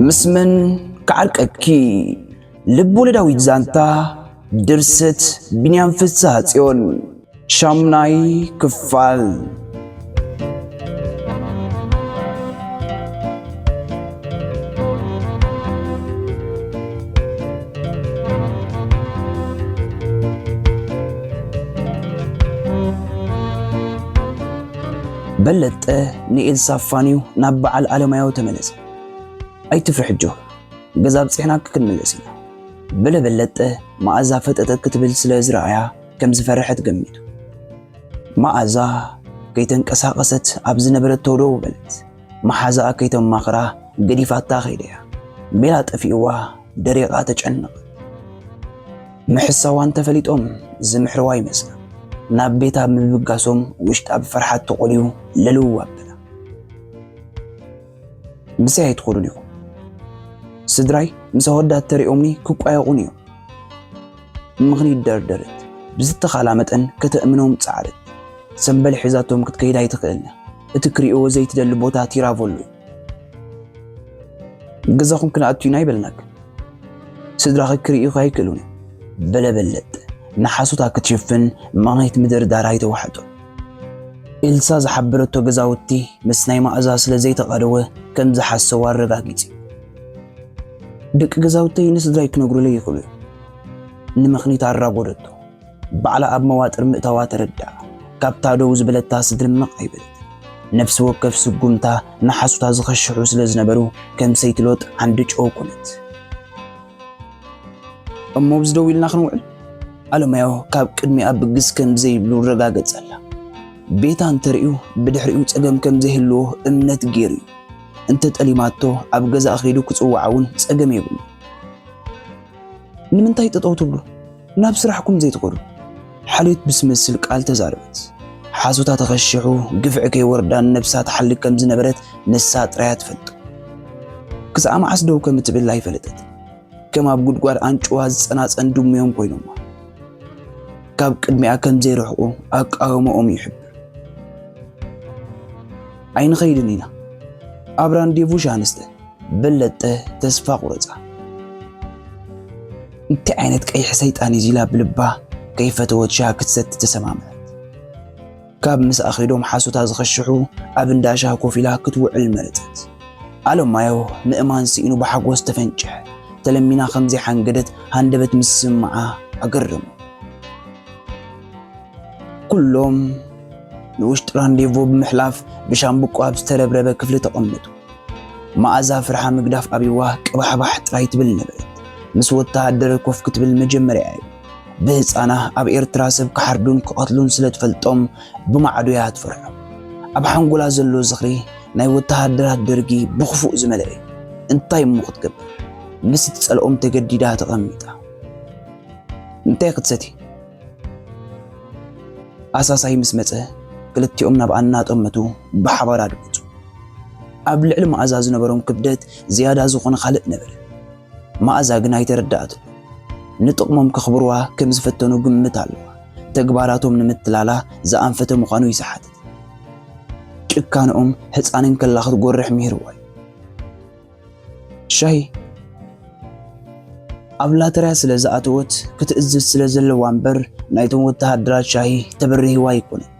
ምስ መን ክዓርቀኪ? ልብ ወለዳዊት ዛንታ፣ ድርሰት ቢንያም ፍስሃ ጽዮን። ሻምናይ ክፋል። በለጠ ንኤልሳ ኣፋንዩ ናብ በዓል ኣለማየሁ ተመለሰ። "ኣይትፍርሒ ኣጆኺ፣ ገዛ ኣብጺሕናኪ ክንምለስ ኢና" በለ በለጠ። መኣዛ ፈጠጠ ክትብል ስለ ዝረኣያ ከም ዝፈርሐት ገሚቱ። መኣዛ ከይተንቀሳቐሰት ኣብ ዝነበረቶ ደው በለት። መሓዛኣ ከይተማኽራ ገዲፋታ ከይደያ። ሜላ ጠፊእዋ ደሪቓ ተጨነቐት። ምሕሳዋ እንተፈሊጦም ዝምሕርዋ ይመስላ። ናብ ቤታ ምብጋሶም ውሽጣ ብፍርሓት ተቖልዩ ለልው ኣበላ። "ምሳይ ኣይትኸዱን ኢኹም? ስድራይ ምስ ኣወዳት ተሪኦምኒ ክቋየቑን እዮም" ምኽኒት ደርደረት። ብዝተኻላ መጠን ከተእምኖም ጻዕረት። ሰምበል ሒዛቶም ክትከይድ ኣይትኽእልን እያ። እቲ ክሪእዎ ዘይትደሊ ቦታ ቲራቮሎ እዩ። "ገዛኹም ክንኣቱ ኢና ኣይበልናክን። ስድራኺ ክርእዩኺ ኣይክእሉን እዮም" በለ በለጠ። ንሓሶታ ክትሽፍን ምኽኒት ምድርዳር ኣይተዋሕጦን። ኤልሳ ዝሓበረቶ ገዛውቲ ምስ ናይ መኣዛ ስለ ዘይተቓደወ ከም ዝሓሰዋ ኣረጋጊጹ። "ደቂ ገዛውተይ ንስድራይ ክነግሩለይ ይኽእሉ እዮም" ንምኽኒት ኣራጎደቶ። ባዕላ ኣብ መዋጥር ምእታዋ ተረድኣ። ካብታ ደው ዝበለታ ስድርምቕ ኣይበለት። ነፍሲ ወከፍ ስጉምታ ንሓሶታ ዝኸሽሑ ስለ ዝነበሩ ከም ሰይቲ ሎጥ ዓንዲ ጨው ኮነት። "እሞ ኣብዚ ደው ኢልና ክንውዕል?" ኣለማየሁ ካብ ቅድሚኣ ብግስ ከም ዘይብሉ ረጋገጸላ። ቤታ እንተርእዩ ብድሕሪኡ ጸገም ከም ዘይህልዎ እምነት ገይሩ እዩ። እንተጠሊማቶ ኣብ ገዛኣ ከይዱ ክጽውዓ እውን ጸገም የብሉ። "ንምንታይ ጠጠው ትብሉ? ናብ ስራሕኩም ዘይትኸዱ?" ሓልዮት ብስመስል ቃል ተዛረበት። ሓሶታ ተኸሽሑ ግፍዒ ከይወርዳን ነብሳ ትሓልግ ከም ዝነበረት ንሳ ጥራያ ትፈልጦ። ክሳዕ መዓስ ደው ከም እትብል ኣይፈለጠትን። ከም ኣብ ጉድጓድ ኣንጭዋ ዝጸናጸን ድሙ እዮም ኮይኖማ። ካብ ቅድሚኣ ከም ዘይርሕቑ ኣቃውማኦም ይሕብር። "ኣይንኸይድን ኢና፣ ኣብ ራንዴቩ ሻንስተ" በለጠ ተስፋ ቁረጻ። "እንታይ ዓይነት ቀይሕ ሰይጣን እዩ?" ኢላ ብልባ ከይፈተወት ሻሂ ክትሰቲ ተሰማምዐት። ካብ ምሳኣ ከይዶም ሓሶታ ዝኸሽሑ ኣብ እንዳ ሻሂ ኮፍ ኢላ ክትውዕል መረጸት። ኣለማየሁ ምእማን ስኢኑ ብሓጎስ ተፈንጨሐ። ተለሚና ከም ዘይሓንገደት ሃንደበት ምስምዓ ኣገረሞ። ኩሎም ንውሽጢ ራንዴቮ ብምሕላፍ ብሻምብቆ ኣብ ዝተረብረበ ክፍሊ ተቐመጡ። መኣዛ ፍርሓ ምግዳፍ ኣብይዋ ቅባሕባሕ ጥራይ ትብል ነበረት። ምስ ወተሃደር ኮፍ ክትብል መጀመርያ እዩ። ብህፃና ኣብ ኤርትራ ሰብ ክሓርዱን ክቐትሉን ስለ ትፈልጦም ብማዕዶ እያ ትፈርሖ። ኣብ ሓንጎላ ዘሎ ዝኽሪ ናይ ወተሃደራት ደርጊ ብኽፉእ ዝመልአ እዩ። እንታይ እሞ ክትገብር? ምስ እትጸልኦም ተገዲዳ ተቐሚጣ። እንታይ ክትሰቲ? ኣሳሳይ ምስ መጸ፣ ክልቲኦም ናብ ኣናጠመቱ ብሓባር ኣድመጹ። ኣብ ልዕሊ መኣዛ ዝነበሮም ክብደት ዝያዳ ዝኾነ ካልእ ነበረ። መኣዛ ግን ኣይተረድኣትን። ንጥቕሞም ከኽብርዋ ከም ዝፈተኑ ግምት ኣለዋ። ተግባራቶም ንምትላላ ዝኣንፈተ ምዃኑ ይሰሓትት። ጭካንኦም ህፃን እንከላ ክትጎርሕ ምሂርዋ እዩ። ሻሂ ኣብ ላተርያ ስለ ዝኣተወት ክትእዝዝ ስለ ዘለዋ እምበር ናይቶም ወተሃደራት ሻሂ ተበርሂዋ ኣይኮነን።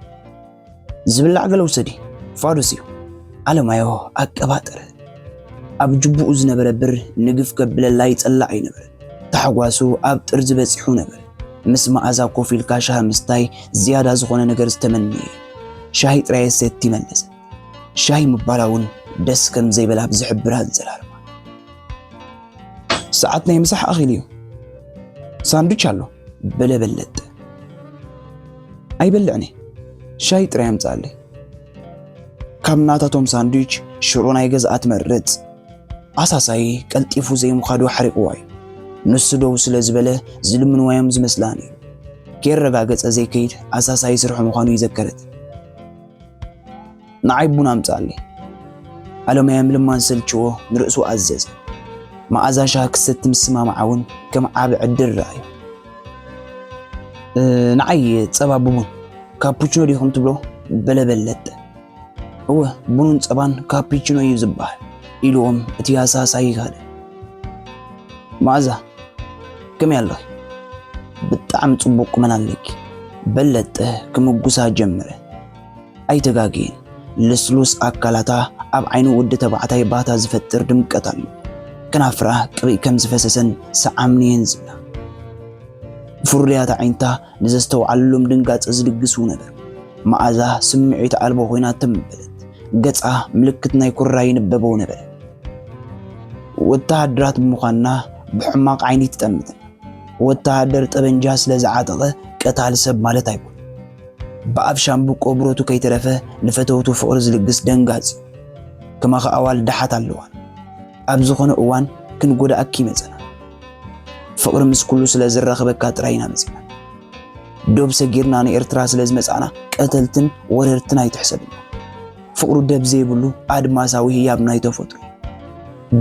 ዝብላዕ ገለ ውሰዲ፣ ፋዱስ እዩ። ኣለማዮ ኣቀባጠረ። ኣብ ጅቡኡ ዝነበረ ብር ንግፍ ከብለላ ይጸላዕ ኣይነበረን። ታሕጓሱ ኣብ ጥርዚ በጺሑ ነበር። ምስ መኣዛ ኮፍ ኢልካ ሻሂ ምስታይ ዝያዳ ዝኾነ ነገር ዝተመነየ። ሻሂ ጥራይ ሰቲ መለሰ። ሻሂ ምባላ እውን ደስ ከም ዘይበላ ብዝሕብር ኣዘራርባ። ሰዓት ናይ ምሳሕ ኣኺሉ እዩ። ሳንዱች ኣሎ፣ በለ በለጠ። ኣይበልዕን እየ። ሻሂ ጥራይ ኣምጽኣለይ። ካብ ናታቶም ሳንዱች ሽሮ ናይ ገዝኣ ትመርጽ። ኣሳሳይ ቀልጢፉ ዘይምኻዱ ሓሪቕዋ እዩ። ንሱ ደው ስለ ዝበለ ዝልምንዋ እዮም ዝመስላ ነይሩ። ከየረጋገጸ ዘይከይድ ኣሳሳይ ስርሑ ምዃኑ ይዘከረት። ንዓይ ቡን ኣምጽኣለይ። ኣለማያ ምልማን ሰልችዎ ንርእሱ ኣዘዘ። መኣዛ ሻሂ ክሰቲ ምስማማዓ እውን ከም ዓቢ ዕድል ረኣዮ። "እ፣ ንዓይ ጸባ ብቡን፣ ካፑችኖ ዲኹም ትብሎ?" በለ በለጠ። "እወ፣ ቡንን ጸባን ካፒችኖ እዩ ዝበሃል። ኢልዎም እቲ ኣሳሳይ ከደ። መኣዛ፣ ከመይ ኣለኺ? ብጣዕሚ ጽቡቕ ቁመና ኣለኪ። በለጠ ክምጉሳ ጀመረ። ኣይተጋግየን። ልስሉስ ኣካላታ ኣብ ዓይኒ ወዲ ተባዕታይ ባታ ዝፈጥር ድምቀት ኣሎ። ከናፍራ ቅብኢ ከም ዝፈሰሰን ሰዓምንየን ዝብላ። ፍርያት ኣዒንታ ንዘስተውዓለሎም ድንጋጸ ዝልግሱ ነበር። መኣዛ ስምዒት ኣልቦ ኮይና ትም በለት። ገጻ ምልክት ናይ ኩራ ይንበቦ ነበረ። ወተሃደራት ብምዃንና ብሕማቕ ዓይኒ ትጠምትና። ወተሃደር ጠበንጃ ስለ ዝዓጠቐ ቀታሊ ሰብ ማለት ኣይኮነን። ብኣፍ ሻምብቆ ብረቱ ከይተረፈ ንፈተውቱ ፍቕሪ ዝልግስ ደንጋጺ። ከማኻ ኣዋልድ ኣሓት ኣለዋን። ኣብ ዝኾነ እዋን ክንጎድኣኪ መጸና። ፍቕሪ ምስ ኩሉ ስለ ዝራኸበካ ጥራይ ኢና መጺና። ዶብ ሰጊርና ንኤርትራ ስለ ዝመጻና ቀተልትን ወረርትን ኣይትሕሰብና። ፍቕሩ ደብ ዘይብሉ ኣድማሳዊ ህያብ ናይ ተፈጥሮ።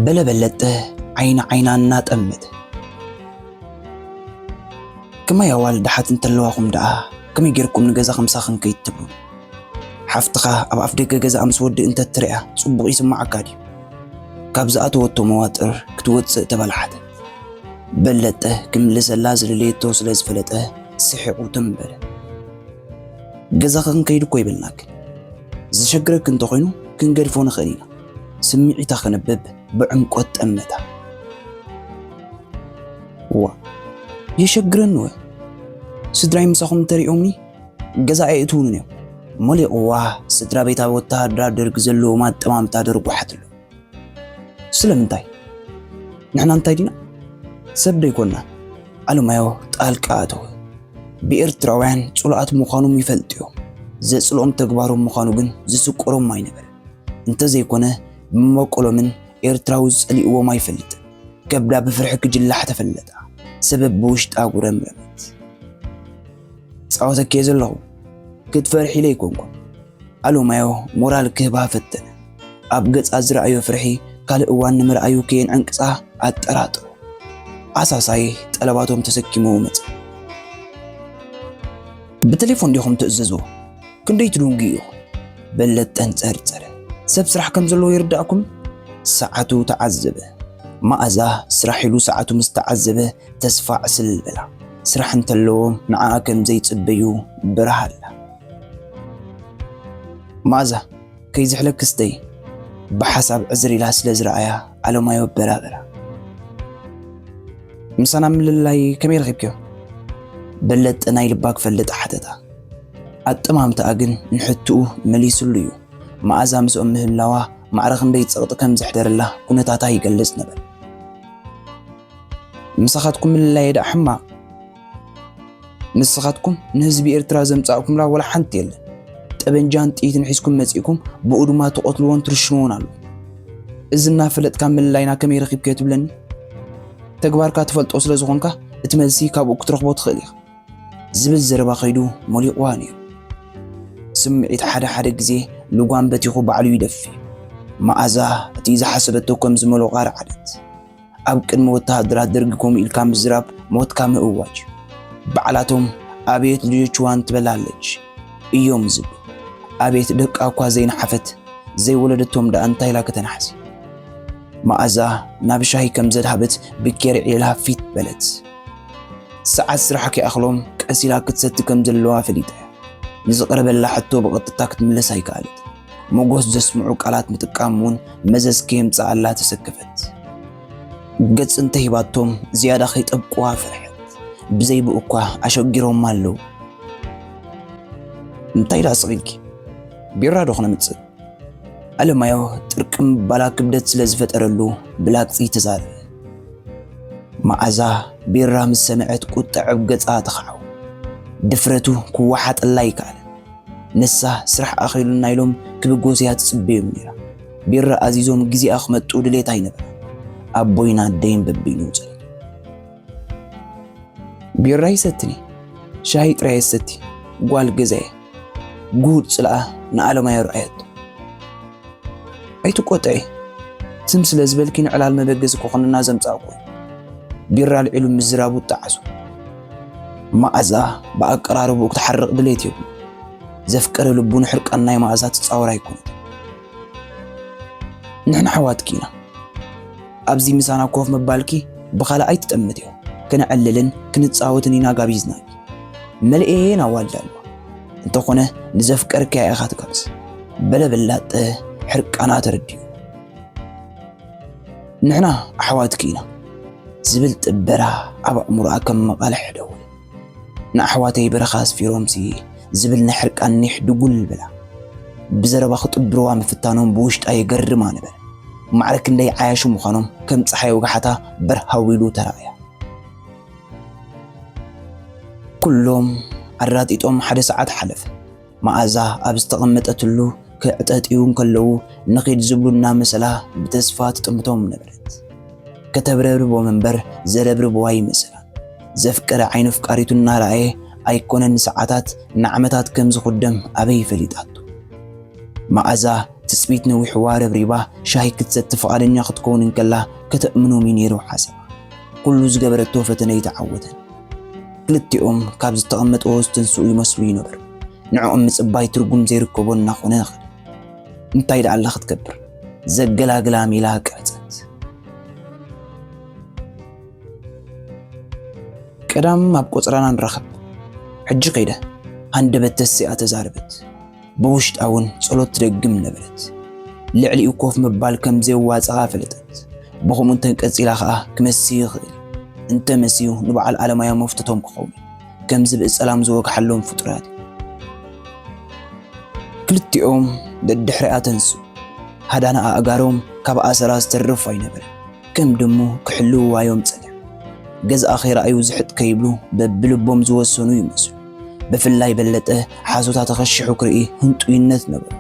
በለ በለጠ ዓይኒ ዓይና እናጠመተ። ከማይ ኣዋልድ ኣሓት እንተለዋኹም ደኣ ከመይ ጌርኩም ንገዛ ከምሳኽን ከይትብሉ? ሓፍትኻ ኣብ ኣፍ ደገ ገዛ ምስ ወዲ እንተትርእያ ጽቡቕ ይስምዓካ ድዩ? ካብ ዝኣተወቶ መዋጥር ክትወጽእ ተበላሓተ። በለጠ ክምልሰላ ዝደለየቶ ስለ ዝፈለጠ ስሒቑ ትም በለ። ገዛኺ ክንከይድ እኮ ይበልናክን። ዝሸግረኪ እንተኾይኑ ክንገድፎ ንኽእል ኢና። ስምዒታ ከነብብ ብዕምቆት ጠመታ። ዋ፣ የሸግረኒ ወ? ስድራይ ምሳኹም እንተሪኦምኒ ገዛ ኣየእትዉንን እዮም። ሞሊቕዋ ስድራ ቤታ ወተሃደራት ደርጊ ዘለዎም ኣጠማምታ ደርጉሓትሉ። ስለምንታይ? ንሕና እንታይ ዲና? ሰብ ዶ ኣይኮንና? ኣለማዮ ጣልቃ ኣተወ። ብኤርትራውያን ጽሉኣት ምዃኖም ይፈልጡ እዮም። ዘጽልኦም ተግባሮም ምዃኑ ግን ዝስቆሮም ኣይነበረን። እንተዘይኮነ ብመበቆሎምን ኤርትራዊ ዝጸሊእዎም ኣይፈልጥን። ከብዳ ብፍርሒ ክጅላሕ ተፈለጣ። ሰበብ ብውሽጣ ጉረምረመት። ጻወተኪ እየ ዘለኹ። ክትፈርሒ ኢለ ኣይኮንኩን። ኣሎማዮ ሞራል ክህባ ፈተነ። ኣብ ገጻ ዝረኣዮ ፍርሒ ካልእ እዋን ንምርኣዩ ከየንዕንቅጻ ኣጠራጥሮ። ኣሳሳይ ጠለባቶም ተሰኪሙ መጸ። ብቴሌፎን ዲኹም ትእዘዝዎ? ክንደይ ትድንጉዩ ኢኹም? በለጠ ኣንጸርጸረ። ሰብ ስራሕ ከም ዘለዎ ይርዳእኩም? ሰዓቱ ተዓዘበ። መኣዛ ስራሕ ኢሉ ሰዓቱ ምስ ተዓዘበ ተስፋ ዕስል በላ። ስራሕ እንተለዎም ንዓኣ ከም ዘይጽበዩ በረሃላ። መኣዛ፣ ከይዝሕለኪ ስተይ፣ ብሓሳብ ዕዝር ኢላ ስለ ዝረኣያ ኣለማዮ በራበራ። ምሳና ምልላይ ከመይ ረኺብክዮ? በለጠ ናይ ልባ ክፈልጥ ሓተታ። ኣጠማምታኣ ግን ንሕትኡ መሊስሉ እዩ። መኣዛ ምስኦም ምህላዋ ማዕረ ክንደይ ጸቕጢ ከም ዘሕደረላ ኩነታታ ይገልጽ ነበር። ምሳኻትኩም ምልላየ ደኣ ሕማቕ። ንስኻትኩም ንህዝቢ ኤርትራ ዘምጻእኩምላ ወላ ሓንቲ የለን። ጠበንጃን ጥይትን ሒዝኩም መጺእኩም ብኡ ድማ ትቐትልዎን ትርሽንዎን ኣለኹም። እዚ እናፈለጥካ ምልላይና ከመይ ረኺብካዮ ትብለኒ? ተግባርካ ትፈልጦ ስለ ዝኾንካ እቲ መልሲ ካብኡ ክትረኽቦ ትኽእል ኢኻ። ዝብል ዘረባ ከይዱ ሞሊቑዋ ነይሩ። ስምዒት ሓደ ሓደ ግዜ ልጓም በቲኹ ባዕሉ ይደፊ። መኣዛ እቲ ዝሓሰበቶ ከም ዝመለቋ ረዓደት። ኣብ ቅድሚ ወተሃደራት ደርጊ ከምኡ ኢልካ ምዝራብ ሞትካ ምእዋጅ እዩ። ባዕላቶም ኣቤት ልጆችዋን ትበላለች እዮም ዝብል። ኣቤት ደቃ እኳ ዘይነሓፈት ዘይወለደቶም ደኣ እንታይ ኢላ ከተናሕሲ? መኣዛ ናብ ሻሂ ከም ዘድሃበት ብኬሪ ዒላ ፊት በለት። ሰዓት ስራሕ ከይኣኽሎም ቀስ ኢላ ክትሰቲ ከም ዘለዋ ፈሊጣ እያ። ንዝቐረበላ ሕቶ ብቐጥታ ክትምለስ ኣይከኣለት። ሞጎስ ዘስምዑ ቃላት ምጥቃም እውን መዘዝ ከየምጽኣላ ተሰከፈት። ገጽ እንተሂባቶም ዝያዳ ከይጠብቅዋ ፈርሐት። ብዘይ ብኡ እኳ ኣሸጊሮም ኣለዉ። እንታይ ደኣ ስቕ ኢልኪ? ቢራ ዶ ክነምጽእ? ኣለማዮ ጥርቅም ባላ ክብደት ስለ ዝፈጠረሉ ብላግጺ ተዛረበ። መኣዛ ቢራ ምስ ሰምዐት ቁጥዐ ኣብ ገጻ ተኻዕወ። ድፍረቱ ክወሓጠላ ኣይከኣለን። ንሳ ስራሕ ኣኺሉና ኢሎም ክብጎስያ ትጽበዮም ነይራ። ቢራ ኣዚዞም ግዜኣ ክመጡ ድሌት ኣይነበረን። ኣቦይን ኣደይን በበይኑ ውጸሉ። ቢራ ይሰትኒ፣ ሻሂ ጥራይ የሰቲ፣ ጓል ገዛየ። ጉድ ጽልኣ ንኣለማዮ ረኣየቶ። ኣይትቆጥዒ፣ ትም ስለ ዝበልኪ ንዕላል መበገሲ ክኾነና ዘምጻእኩ። ቢራ ኣልዒሉ ምዝራቡ ጣዓሱ። መኣዛ ብኣቀራርብኡ ክትሓርቕ ድሌት የብሉ። ዘፍቀረ ልቡ ንሕርቃን ናይ መኣዛ ትጻወር ኣይኮነትን። ንሕና ኣሕዋትኪ ኢና። ኣብዚ ምሳና ኮፍ ምባልኪ ብኻልእ ኣይትጠምትዮ። ክነዕልልን ክንጻወትን ኢና ጋቢዝናኪ። መልኤ ናዋልዳ ኣለዋ። እንተኾነ ንዘፍቀርክያ ኢኻ ትጋብዝ። በለ በላጠ ሕርቃና ተረዲኡ። ንሕና ኣሕዋትኪ ኢና ዝብል ጥበራ ኣብ ኣእምሮኣ ከም መቓልሕ ደወለ። ንኣሕዋተይ በረኻ ኣስፊሮምሲ ዝብል ናይ ሕርቃን ኒሕ ድጉል በላ። ብዘረባ ክጥብርዋ ምፍታኖም ብውሽጣ የገርማ ነበረ። ማዕረ ክንደይ ዓያሹ ምዃኖም ከም ጸሓይ ወጋሕታ በርሃው ኢሉ ተራእያ። ኩሎም ኣራጢጦም ሓደ ሰዓት ሓለፈ። መኣዛ ኣብ ዝተቐመጠትሉ ክዕጠጥዩ እንከለዉ ንኺድ ዝብሉ እናመሰላ ብተስፋ ትጥምቶም ነበረት። ከተብረብርቦም እምበር ዘረብርብዋ ይመስላን። ዘፍቀረ ዓይኑ ኣፍቃሪቱ እናረኣየ ኣይኮነን ንሰዓታት ንዓመታት ከም ዝኹደም ኣበይ ፈሊጣቶ? መኣዛ ትጽቢት ነዊሕዋ ረብሪባ ሻሂ ክትሰቲ ፍቓደኛ ክትከውን እንከላ ከተእምኖም እዩ ነይሩ ሓሳባ። ኩሉ ዝገበረቶ ፈተነ ኣይተዓወተን። ክልቲኦም ካብ ዝተቐመጥዎ ዝተንስኡ ይመስሉ ይነበሩ። ንዕኦም ምጽባይ ትርጉም ዘይርከቦ እናኾነ ኸደ። እንታይ ደኣ ኣላ ክትገብር? ዘገላግላ ሜላ ቀረጸት። ቀዳም ኣብ ቆጽራና ንራኸብ። ሕጂ ከይደ ሃንደበት ተሲኣ ተዛረበት። ብውሽጣ እውን ጸሎት ትደግም ነበረት። ልዕሊኡ ኮፍ ምባል ከም ዘየዋጽኣ ፈለጠት። ብኸምኡ እንተንቀጺላ ኸኣ ክመሲ ይኽእል። እንተ መስዩ ንበዓል ኣለማዮ መፍተቶም ክኸውን እዩ። ከም ዝብኢ ጸላም ዝወግሓሎም ፍጡራት እዩ። ክልቲኦም ደድሕሪኣ ተንስኡ። ሃዳና ኣእጋሮም ካብ ኣሰራ ዝተርፍ ኣይነበረን። ከም ድሙ ክሕልውዋ እዮም ጸኒሖም። ገዛኣ ከይረኣዩ ዝሕጥ ከይብሉ በብልቦም ዝወሰኑ ይመስሉ። ብፍላይ በለጠ ሓሶታ ተኸሺሑ ክርኢ ህንጡይነት ነበሮ።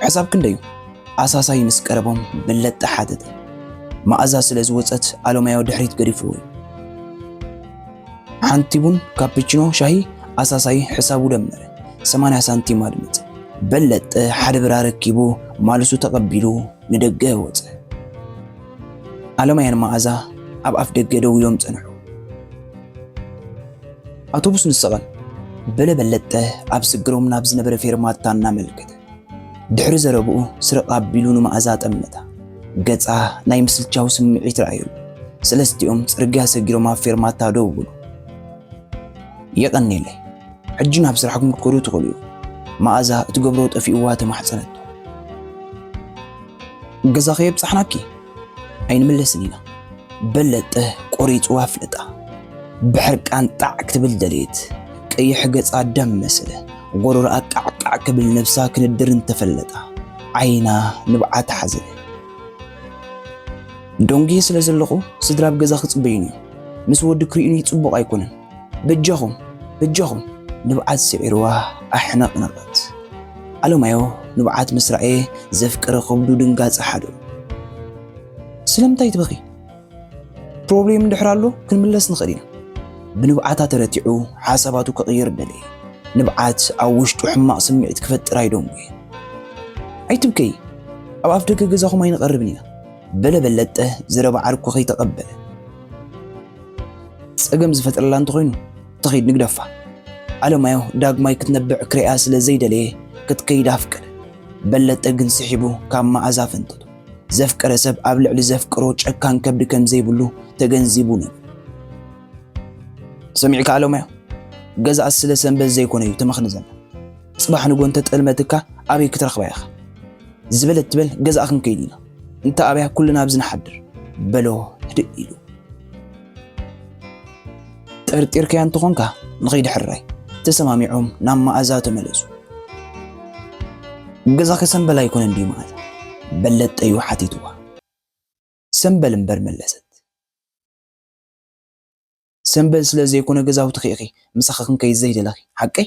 ሕሳብ ክንደዩ? ኣሳሳይ ምስ ቀረቦም በለጠ ሓተተ። መኣዛ ስለ ዝወጸት ኣለማዮ ድሕሪት ገዲፍዎ እዩ። ሓንቲ ቡን ካፒችኖ ሻሂ ኣሳሳይ ሕሳቡ ደመረ። ሰማንያ ሳንቲም ኣድመጸ። በለጠ ሓደ ብራ ረኪቡ ማልሱ ተቐቢሉ ንደገ ወጸ። ኣለማያን መኣዛ ኣብ ኣፍ ደገ ደው ኢሎም ጸንሑ። ኣውቶቡስ ንሰቐል በለ በለጠ ኣብ ስግሮም ናብ ዝነበረ ፌርማታ እናመልከተ። ድሕሪ ዘረብኡ ስርቕ ኣቢሉ ንመኣዛ ጠመታ። ገጻ ናይ ምስልቻው ስምዒት ረኣየሉ። ሰለስቲኦም ጽርግያ ሰጊሮም ኣብ ፌርማታ ደው በሉ። የቐኔለይ። ሕጂ ናብ ስራሕኩም ክትከዱ ትኽእሉ ኢኹም። መኣዛ እትገብሮ ጠፊእዋ ተማሕጸነቶ። ገዛኺ የብጻሕናኪ? ኣይንምለስን ኢና። በለጠ ቆሪጹዋ ፍለጣ። ብሕርቃን ጣዕ ክትብል ደለየት። ቀይሕ ገጻ ደም መሰለ። ጎሮሮኣ ቃዕቃዕ ክብል ነብሳ ክንድር እንተፈለጣ ዓይና ንብዓት ሓዘለ። ደንጉየ ስለ ዘለኹ ስድራ ኣብ ገዛ ክጽበዩኒ እዮም። ምስ ወዲ ክርእዩኒ ጽቡቕ ኣይኮነን። በጃኹም፣ በጃኹም፣ ንብዓት ስዒርዋ ኣሕነቕነቐት። ኣለማዮ ንብዓት ምስ ረኣየ ዘፍቀረ ከብዱ ድንጋጸ ሓደሮ። ስለምንታይ ትበኺ? ፕሮብሌም እንድሕር ኣሎ ክንምለስ ንኽእል ኢና። ብንብዓታ ተረቲዑ ሓሳባቱ ክቕይር ደለየ። ንብዓት ኣብ ውሽጡ ሕማቕ ስምዒት ክፈጥር ኣይደንጉየን። ኣይትብከዪ፣ ኣብ ኣፍ ደገ ገዛኹም ኣይንቐርብን ኢና። በለ በለጠ ዘረባ ዓርኩ ከይተቐበለ። ጸገም ዝፈጥረላ እንተኾይኑ ትኺድ ንግደፋ። ኣለማዮ ዳግማይ ክትነብዕ ክርእያ ስለ ዘይደለየ ክትከይድ ኣፍቀደ። በለጠ ግን ስሒቡ ካብ መኣዛ ፈንተቶ። ዘፍቀረ ሰብ ኣብ ልዕሊ ዘፍቅሮ ጨካን ከብዲ ከም ዘይብሉ ተገንዚቡ ነይሩ። ሰሚዕካ ኣለማዮ፣ ገዛእስ ስለ ሰንበል ዘይኮነ እዩ ተመኽኒ ዘላ። ጽባሕ ንጎ እንተጠልመትካ ኣበይ ክትረኽባ ኢኻ? ዝበለት ትበል ገዛእ ክንከይድ ኢና። እንተ ኣብያ ኩልና ኣብዚ ንሓድር በሎ ህድእ ኢሉ። ጠርጢርካያ እንተኾንካ ንኸይድ ሕራይ። ተሰማሚዖም ናብ መኣዛ ተመለሱ። ገዛኺ ሰንበል ኣይኮነን ድዩ መኣዛ? በለጠ እዩ ሓቲትዋ። ሰንበል እምበር መለሰት። ሰንበል ስለ ዘይኮነ ገዛውትኺ ኢኺ ምሳኺ ክንከይድ ዘይደለኺ ሓቀይ?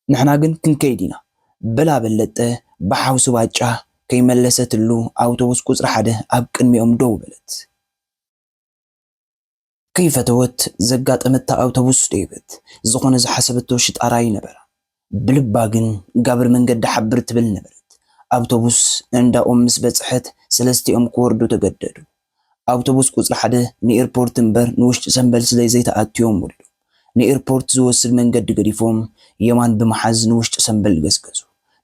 ንሕና ግን ክንከይድ ኢና በላ በለጠ ብሓውሲ ባጫ ከይመለሰትሉ ኣውቶቡስ ቁጽሪ ሓደ ኣብ ቅድሚኦም ደው በለት። ከይፈተወት ዘጋጠመታ ኣውቶቡስ ደይበት። ዝኾነ ዝሓሰበቶ ሽጣራ ኣይነበራን። ብልባ ግን ጋብር መንገዲ ሓብር ትብል ነበረት። ኣውቶቡስ እንዳኦም ምስ በጽሐት ሰለስቲኦም ክወርዱ ተገደዱ። ኣውቶቡስ ቁጽሪ ሓደ ንኤርፖርት እምበር ንውሽጢ ሰንበል ስለ ዘይተኣትዮም ወሪዶም ንኤርፖርት ዝወስድ መንገዲ ገዲፎም የማን ብምሓዝ ንውሽጢ ሰንበል ገስገሱ።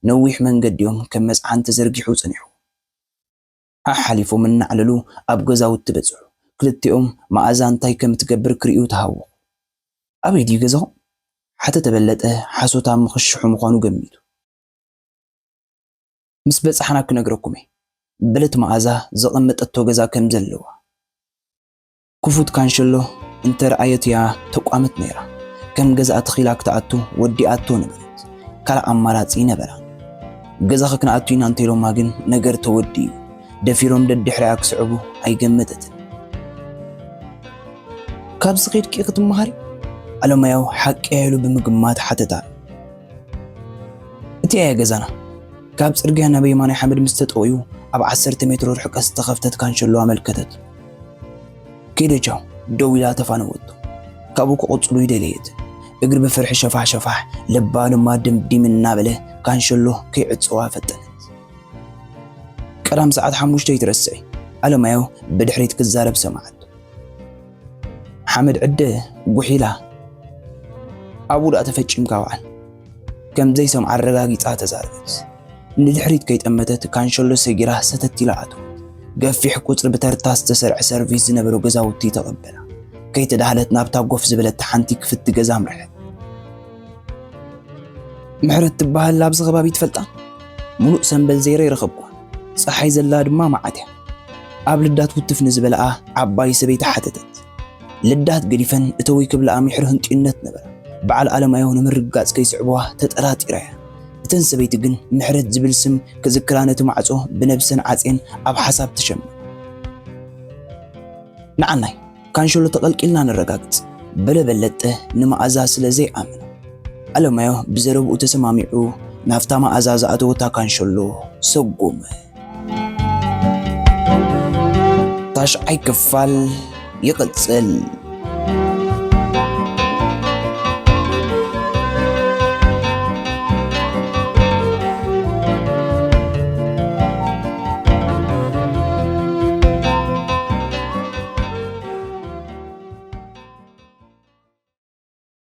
ነዊሕ መንገዲ እዮም ከም መጽዓን ተዘርጊሑ ጸኒሑ። ሓሓሊፎም እናዕለሉ ኣብ ገዛውቲ በጽሑ። ክልቲኦም መኣዛ እንታይ ከም ትገብር ክርእዩ ተሃወኹ። "ኣበይ ድዩ ገዛኹም?" ሓተተ በለጠ፣ ሓሶት ኣብ ምኽሽሑ ምዃኑ ገሚቱ። "ምስ በጻሕና ክነግረኩም እየ" በለት መኣዛ ዘቐመጠቶ ገዛ ከም ዘለዋ። ክፉት ካንሸሎ እንተ ረኣየት እያ ተቋመት ነይራ። ከም ገዛኣ ተኺላ ክትኣቱ ወዲኣቶ ነበረት። ካልእ ኣማራጺ ነበራ። "ገዛኺ ክንኣቱ ኢና" እንተኢሎማ ግን ነገር ተወዲኡ። ደፊሮም ደድሕሪኣ ክስዕቡ ኣይገመተትን። "ካብዚ ኬድኪ ክትመሃሪ?" ኣለማየሁ ሓቂ ኢሉ ብምግማት ሓተታ። "እቲ እያ ገዛና።" ካብ ጽርግያ ናብ የማናይ ሓመድ ምስ ተጠውዩ ኣብ ዓሰርተ ሜትሮ ርሕቀት ዝተኸፍተት ካንሸሎ ኣመልከተት። "ከይደ ቻው" ደው ኢላ ተፋነወቶ። ካብኡ ክቕጽሉ ይደለየት። እግሪ ብፍርሒ ሸፋሕ ሸፋሕ፣ ልባ ድማ ድምዲም እናበለ ካንሸሎ ከይዕጸዋ ፈጠነት። "ቀዳም ሰዓት ሓሙሽተ ይትረስዒ" ኣለማየሁ ብድሕሪት ክዛረብ ሰማዓት። ሓመድ ዕደ ጉሒላ። "ኣብኡ ደኣ ተፈጪምካ ውዓል" ከም ዘይሰምዓ ኣረጋጊጻ ተዛረበት። ንድሕሪት ከይጠመተት ካንሸሎ ሰጊራ ሰተት ኢላ ኣተወት። ገፊሕ ቁጽሪ ብተርታ ዝተሰርዐ ሰርቪስ ዝነበሮ ገዛውቲ ተቐበላ። ከይተዳህለት ናብታ ጎፍ ዝበለት ሓንቲ ክፍቲ ገዛ ኣምርሐት። "ምሕረት ትበሃል ኣብዚ ከባቢ ትፈልጣ?" "ምሉእ ሰምበል ዘይረ ይረኸብኳ። ጸሓይ ዘላ ድማ መዓት እያ?" ኣብ ልዳት ውትፍ ንዝበልኣ ዓባይ ሰበይቲ ሓተተት። ልዳት ገዲፈን እተዊ ክብልኣ ምሕር ህንጥዩነት ነበረ። በዓል ኣለማየሁ ንምርግጋጽ ከይስዕብዋ ተጠራጢራ እያ። እተን ሰበይቲ ግን ምሕረት ዝብል ስም ክዝክራ ነቲ ማዕጾ ብነብሰን ዓጽየን ኣብ ሓሳብ ተሸመ። "ንዓናይ ካንሸሎ ተቐልቂልና ነረጋግጽ" በለ በለጠ ንመኣዛ ስለ ዘይኣመኖ። ኣለማዮ ብዘረብኡ ተሰማሚዑ ናብታ መኣዛ ዝኣተወታ ካንሸሎ ሰጎመ። ታሽዓይ ክፋል ይቕጽል።